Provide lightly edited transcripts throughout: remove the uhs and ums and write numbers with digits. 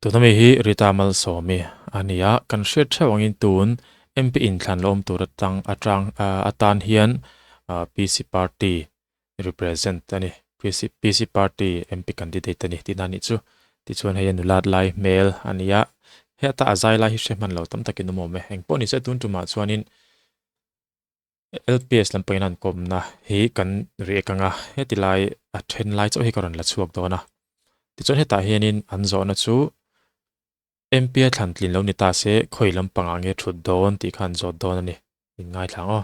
Tuna mi hi Rita Malsawmi a ni a, kan hriat theuh angin tun MP inthlan la awm tur atang atang atan hian PC party represent a ni PC PC party MP candidate a ni tihna a nih chu. Tichuan hei a nulat lai hmel a ni a, heta a zai lai hi hre hman lo tam takin awm awm e. Engpawh ni se tun tumah chuanin LPS lampangin an kawmna hi kan riak ang a, heti lai a then lai chauh hi ka rawn la chhuak dawn a. Tichuan hetah hianin an zawhna chu MP a thlan tlin lo ni ta se khawi lampangah nge thut dawn tih kha an zawt dawn a ni. In ngaithla ang aw.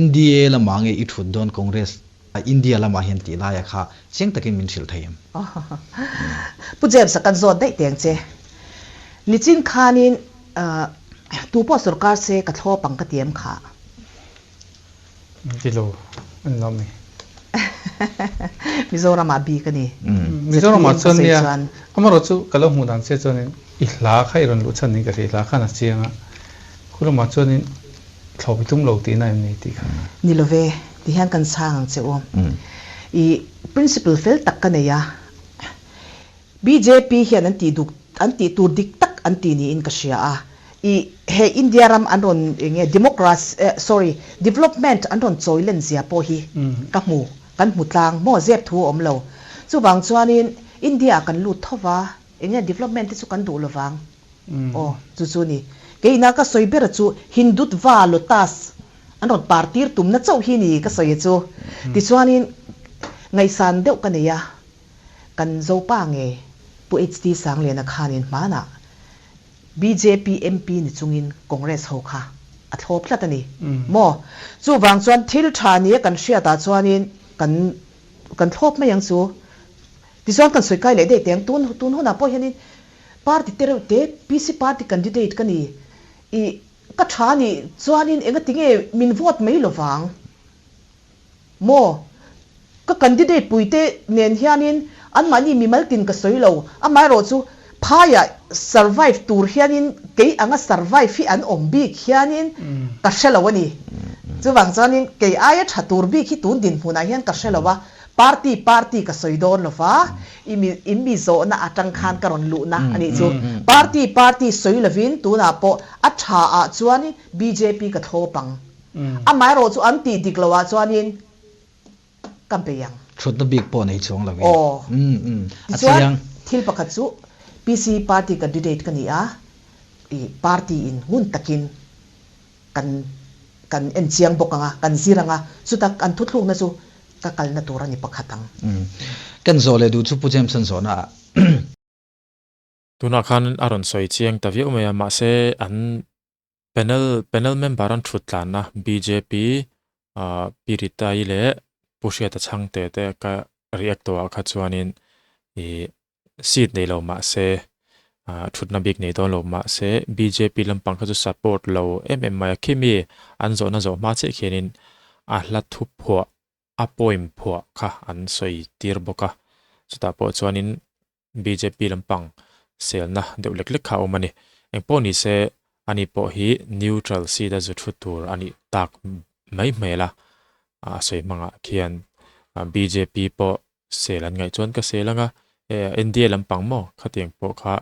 NDA lamah nge i thut dawn Congress India lamah hian tih laia kha chiang takin min hrilh thei em? Pu James-a kan zawt daih teng che. Nichin khanin tu pawh sorkar se ka thlawp ang ka ti em kha? Ti lo an lo mi. Mizoramah bik a ni. Mizoramah chuan nia amarawh chu ka lo hmuh dan che chuanin i hla kha i rawn luh chhan niin ka hria i hla khan a chiang a khulumah chuanin thlawp i tum lo tihna em ni tih kha. Ni lo ve, ti hian kan chhang ang che u. I principle fel tak ka nei a, Bjp hian an tih duk an tih tur dik tak an ti niin ka hria a, i he India ram an rawn eng nge democracy eh sorry development an rawn chawi len zia pawh hi ka hmu kan hmu tlang maw zep thu a awm lo. Chuvang chuanin India ah kan lut tho va, eng nge development te chu kan duh lovang aw chu chu ni. Keina ka sawi ber chu Hindutva lotus an rawn par tir tumna chauh hi ni ka sawi chu. Tichuanin ngaihsan deuh ka nei a. Kan Zopa nge Pu HT Sangliana khanin hmanah bjp MP ni chungin Congress ho kha a thlawp tlat a ni maw? Chuvang chuan thil tha nia kan hriatah chuanin kan kan thlawp mai ang chu. Tichuan kan sawi kai leh daih teh ang. Tun tun hunah pawh hianin party te reuh te PC party candidate ka ni i ka tha nih chuanin engatinge min vote mai lovang? Maw? Ka candidate puite nen hianin anmahni mimal tin ka sawi lo, amaherawhchu phaiah survive tur hianin kei anga survive hi an awm bik hianin ka hre lo a ni. Chuvang chuanin kei aia tha tur bik hi tun dinhmunah hian ka hre lo a, party party ka sawi dawn lo va, i mi in mi zawhna atang khan ka rawn luhna a nih chu. Party party sawi lovin tunah pawh a tha ah chuanin bjp ka thlawp ang. Amaherawh chu an tih dik loh ah chuanin ka bei ang. Thutna bik pawh nei chuang lo in. Aw. A Tichuan chiang. thil pakhat chu PC party candidate ka ni a, i party in ngun takin kan kan en chiang bawk ang a, kan zir ang a, chuta an thuthlukna chu ka kalna tur a ni pakhat ang. Kan zawh leh duh chu Pu James-a'n zawhna ah. Tunah khan a rawn sawi chiang ta viau mai a, mahse an Panel panel member an thut tlanna bjp ah Pi Ritai leh Pu Hriata Chhangte te ka react tawh ah kha chuanin ih seat nei lo mahse ah thutna bik nei dawn lo mahse bjp lampang kha chu support lo em em mai a khimi an zawhna zawh hma chiah khianin a hla thu phuah a poem phuah kha an sawi tir bawk a chutah pawh chuanin Bjp lampang selna deuh lek lek kha a awm a ni. Engpawh ni se, ani pawh hi neutral seat a zu thu tur a nih tak mai hmel a, a sawi hmangah khian bjp pawh sel an ngaih chuan ka sel ang a, NDA lampang maw khatiang pawh kha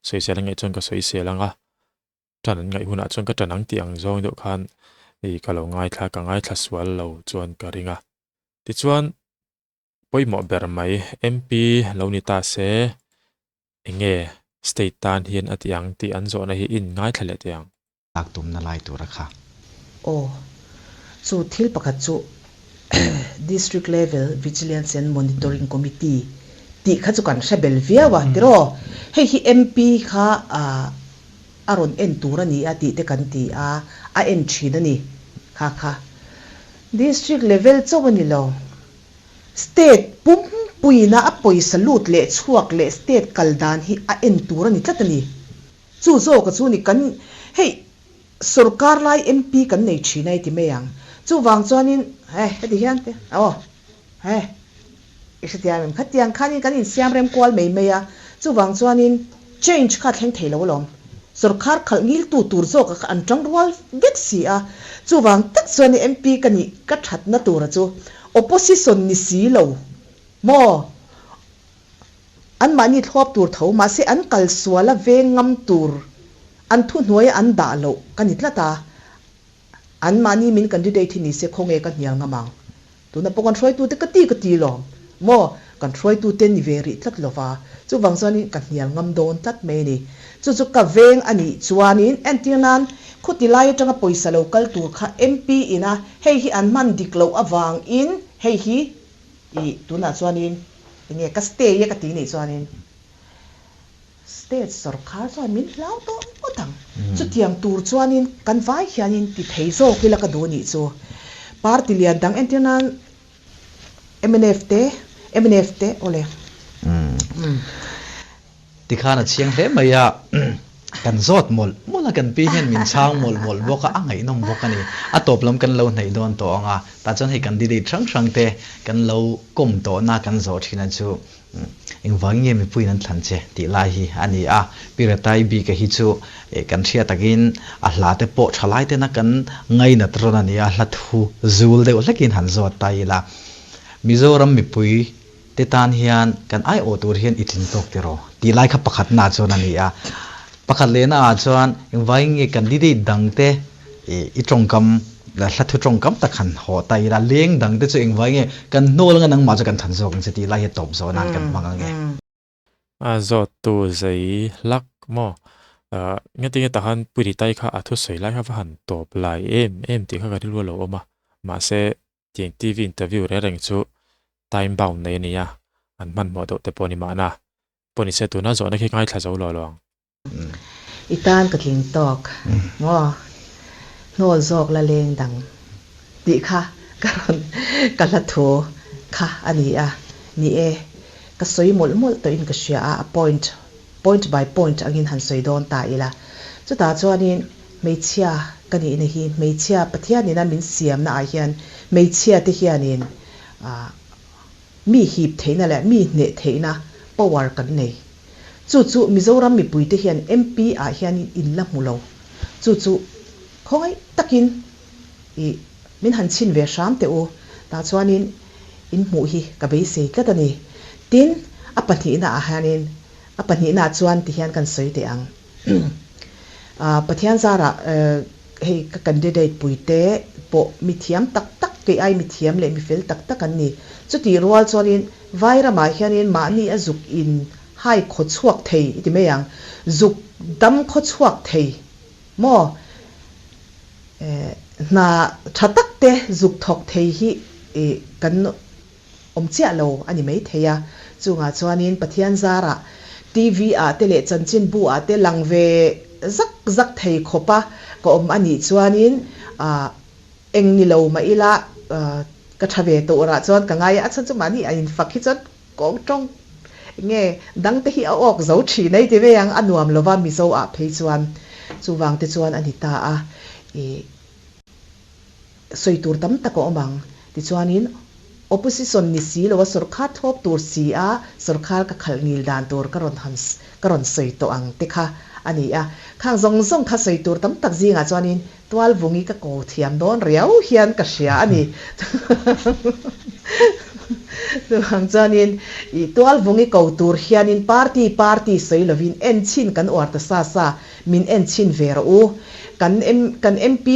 sawisel an ngaih chuan ka sawisel ang a, tan an ngaih hunah chuan ka tan ang tih ang zawng deuh khan i ka lo ngaithla, ka ngaithla sual lo chuan ka ring a. Tichuan. Pawimawh ber mai, MP lo ni ta se enge state tan hian a ti ang tih an zawhna hi in ngaithla leh teh ang. Lak tumna lai tura kha. Aw, chu thil pakhat chu District Level Vigilance and Monitoring Committee tih kha chu kan hre bel viau a tiraw? Hei hi MP kha a rawn en tur a ni a tih te kan ti a, a en thin a ni kha kha. District level chauh a ni lo. State pumpuina a pawisa lut leh chhuak leh state kal dan hi a en tur a ni tlat a ni. Chu zawka chu ni kan hei sorkar lai MP kan nei thin a i ti mai ang. Chuvang chuanin he heti hian te aw he. I hrethiam em? Khatiang khanin kan insiam rem kual mai mai a, chuvang chuanin change kha a thleng thei lo alawm. Sorkar khalh ngiltu tur zawka kha an tang rual vek si a, chuvang tak chuan MP ka nih ka thatna tura chu opposition ni si lo maw? Anmahni thlawp tur tho mahse an kal sual a veng ngam tur an thuhnuaia an dah loh ka ni tlat a, Anmahni min candidate hi nise khawnge ka hnial ngam ang. Tuna pawh kan hruaitute ka ti ka ti lawm maw? Kan hruaitute ni ve rih tlat lova, chuvang chuanin ka hnial ngam dawn tlat mai a ni. Chu chu ka veng a nih chuanin entir nan khuti lai atanga pawisa lo kal tur kha MP ina hei hi an hman dik loh avangin hei hi ih tunah chuanin enge ka stay e ka ti nih chuanin State sorkar chuan min hlau tawh ngawt ang. Chutiang tur chuanin kan vai hianin ti thei zawk ila ka duh nih chu. Party lian dang entir nan mnf te, mnf te awle. Tikhan a chiang hle mai a, kan zawt mawlh mawlh a, kan pi hian min chhang mawlh mawlh bawk a, a ngaihnawm bawk a ni. A tawp lam kan lo hnaih dawn tawh ang a, tah chuan hei candidate hrang hrang te kan lo kawm tawhna kan zawh thin a chu. Engvangin nge mipuiin an thlan che tih lai hi a ni a, Pi Ratai bika hi chu kan hriat takin a hla te pawh tha lai tena kan ngainat rawn a ni a, hla thu zul deuh hlekin han zawt ta ila. Mizoram mipui te tan hian kan aiawh tur hian i tling tawk tiraw tih lai kha pakhatna chuan a ni a, pakhat lehna ah chuan engvangin nge candidate dang te I tawngkam, hlathu tawngkam tak han haw ta ila, leng dang te chu engvai nge kan hnawl anga nangmah chu kan than zawk ang che tih lai hi tawp zawh nan kan hmang ang e. A zawttu zei hlak maw? Ngatinge tahan Puritai kha a thusawi lai kha va han tawp lai em em tih kha ka rilru a lo awm a, mahse tiang TV interview reng reng chu time bound nei a nia, an hmanhmawh deuh te pawh a ni mahna. Pawh nise tuna zawhna khi ngaithla zo lo lo ang. I tan ka tling tawk maw? Hnawl zawk la leng dang tih kha ka rawn ka hla thu kha a ni a. Ni e, ka sawi mawlh mawlh tawhin ka hria a, a point, point by point angin han sawi dawn ta ila. Chutah chuanin hmeichhia ka nihna hi hmeichhia Pathianina min siamna ah hian hmeichhia te hianin ah mi hip theihna leh mi hneh theihna power kan nei. Chu chu Mizoram mipuite hian MP ah hian in la hmu lo. Chu chu khawngaih takin i min han chhin ve hram teh u. Tah chuanin in hmuh hi ka beisei tlat a ni. Tin, a pahnihna ah hianin, a pahnihna ah chuan ti hian kan sawi teh ang. Pathian zarah hei ka candidate puite pawh mi thiam tak tak, kei ai mi thiam leh mi fel tak tak an ni. Chutih rual chuanin Vai ramah hianin mahni a zuk in hai khaw chhuak thei i ti mai ang, zuk dam khaw chhuak thei maw? Hna tha tak te zuk thawk thei hi kan awm chiah lo a ni mai thei a. Chungah chuanin Pathian zarah TV ah te leh chanchinbu ah te lang ve zak zak thei khawpa ka awm a nih chuanin Eng ni lo mah ila ka tha ve tawh rah chuan ka ngai a, a chhan chu mahni a infak hi chuan kawng tawng nge dang te hi a awk zo thin a i ti mai ang, a nuam lova Mizo ah phei chuan chuvang te chuan a ni ta a, ih sawi tur tam tak a awm ang. Tichuanin opposition ni si lo a sorkar thlawp tur si a sorkar ka khalh ngil dan tur ka rawn han ka rawn sawi tawh ang te kha a ni a, khang zawng zawng kha sawi tur tam tak zingah chuanin Tualvungi ka ko thiam dawn riau hian ka hria a ni. Chuvang chuanin i Tualvungi ko tur hianin party party sawi lovin en chhin kan uar ta sa sa, min en chhin ve rawh u. Kan kan MP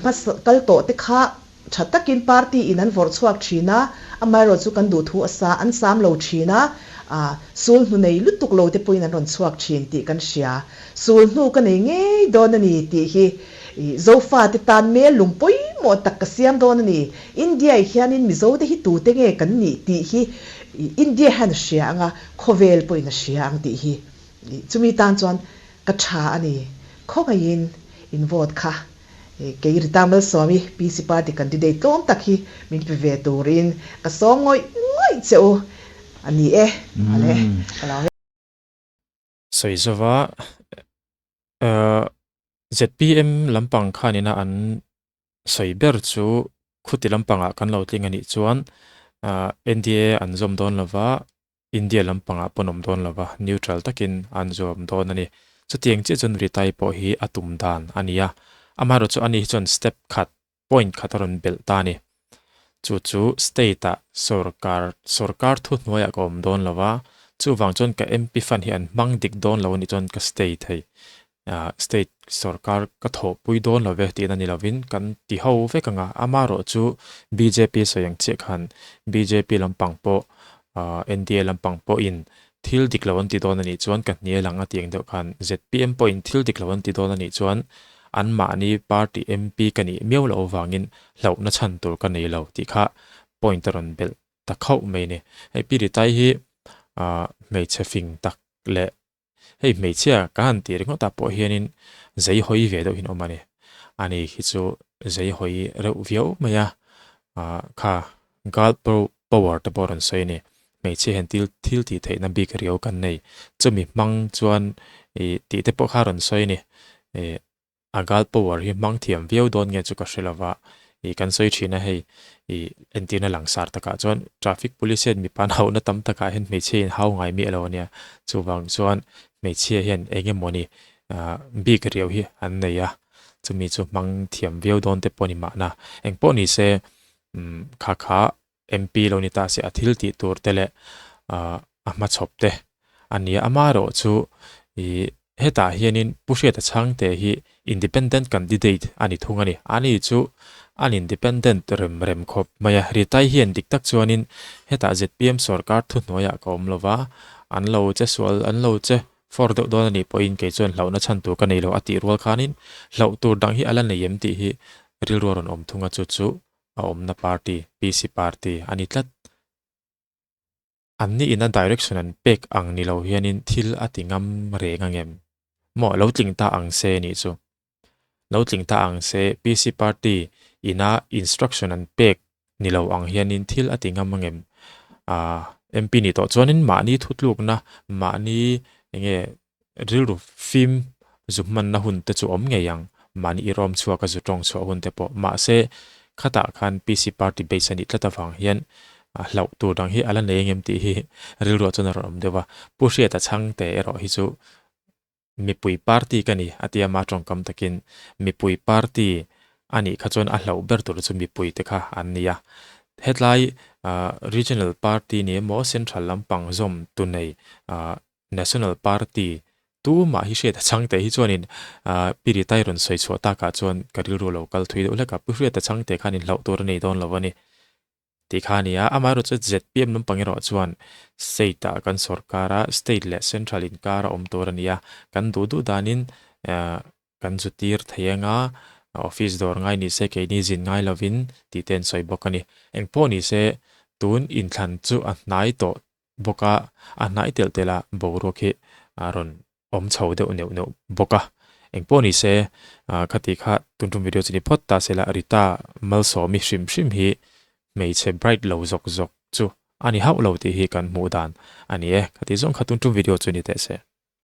hmasa kal tawh te kha tha takin party in an vawrh chhuak thin a, amaherawhchu kan duh thu a sa an sam lo thin a, sul hnu nei lutuk lo te pawhin an rawn chhuak thin tih kan hria. Sul hnu ka nei ngei dawn a ni tih hi Zofa te tan mel lung pawimawh tak ka siam dawn a ni. India ah hianin Mizo te hi tute nge kan nih tih hi India hian a hria ang a, khawvel pawhin a hria ang tih hi chumi tan chuan ka tha a ni. Khawngaihin in vote kha Kei Rita Malsawmi, PC Party candidate tlawm tak hi min pe ve turin ka sawm ngawih ngawih che u a ni e. Ale, ka lo. Sawi zova zpm lampang khanina an sawi ber chu khuti lampangah kan lo tling a nih chuan. NDA an zawm dawn lova, India lampangah pawn awm dawn lova, neutral takin an zawm dawn a ni. Chutiang chiah chuan Ritai pawh hi a tum dan a ni a, amaherawhchu ani hi chuan step khat, point khat a rawn belh ta a ni. Chu chu state-ah sorkar, sorkar thuhnuaiah ka awm dawn lova, chuvang chuan ka MP fund hi an hmang dik dawn lo a nih chuan ka stay thei. State sorkar ka thawhpui dawn lo ve tihna ni lovin kan ti ho vek ang a, amaherawh chu bjp sawi ang chiah khan bjp lampang pawh NDA lampang pawhin thil dik lo an ti dawn a nih chuan ka hnial ang a tih ang deuh khan zpm pawhin thil dik lo an ti dawn a nih chuan anmahni party MP ka nih miau loh avangin hlauhna chhan tur ka nei lo tih kha point a rawn belh ta khauh mai a ni. Hei Pi Ritai hi hmeichhe fing tak leh Hei hmeichhia ka han tih ringawtah pawh hianin zei hawi ve deuh hian awm a ni. Ani khi chu zei hawi reuh viau mai a, ah kha girl power te pawh a rawn sawi a ni. Hmeichhia hian thil thil tih theihna bik riau kan nei. Chumi hmang chuan ih tih te pawh kha a rawn sawi a ni. Ih A girl power hi hmang thiam viau dawn nge chu ka hre lova, ih kan sawi thin a hei, ih entirna langsar takah chuan traffic police hian mipa an hauhna tam takah hian hmeichhia in hau ngai miah lo a nia, chuvang chuan hmeichhia hian eng emawni ah bik riau hi an nei a, chumi chu hmang thiam viau dawn te pawh a ni mahna. Engpawh ni se umm kha kha MP lo ni ta se a thil tih tur te leh ah a hmachhawp te a nia. Amaherawh chu ih hetah hianin Pu Hriata Chhangte hi Independent candidate a ni thung a ni. Ani chu an independent rem rem khawp mai a. Ritai hian dik tak chuanin hetah zpm sorkar thuhnuaiah ka awm lova, an lo che sual an lo che for deuh dawn a nih pawhin kei chuan hlauhna chhan tur ka nei lo a tih rual khanin hlauh tur dang hi a la nei em tih hi rilru a rawn awm thung a, chu chu a awmna party, PC party a ni tlat. An ni ina direction an pek ang ni lo hianin thil a ti ngam reng ang em? Maw lo tling ta ang se nih chu. Lo tling ta ang se PC party ina instruction an pek ni lo ang hianin thil a ti ngam ang em? Aaa MP nih tawh chuanin mahni thutlukna, mahni enge Rilru fim zu hmanna hun te chu awm ngei ang, mahni i rawm chhuak a zu tawng chhuah hun te pawh. Mahse, khatah khan PC party base a nih tlat avang hian hlauh tur dang hi a la nei angem tih hi rilruah chuan a rawn awm deuh a. Pu Hriata Chhangte erawh hi chu mipui party ka ni a tia ma tawngkam takin mipui party a nih kha chuan a hlauh ber tur chu mipui te kha an ni a. Hetlai regional party ni emaw central lampang zawm tu nei National Party tumah hi hriat a chhang teh hi chuanin Pi Ritai rawn sawi chhuah takah chuan ka rilru lo kal thui deuh hlek a, Pu Hriata chhang teh khan inhlauh tur a nei dawn lo a ni tih kha a ni a. Amaherawh chu zpm lampang erawh chuan state ah kan sorkar a, state leh central inkar a awm tur a ni a, kan duh duh danin kan zu tir thei anga office dawr ngai ni se keini zin ngai lovin tih te an sawi bawk a ni. Engpawh ni se tun inthlan chu a hnai tawh bawk a, a hnai telh telh a boruak hi a rawn awm chho deuh neuh neuh bawk a. Engpawh ni se khati kha tun tum video chu ni phawt ta se la Rita Malsawmi hrim hrim hi hmeichhe bright lo zawk zawk chu a ni hauh lo tih hi kan hmuh dan a ni e. Khati zawng kha tun tum video chu ni teh se.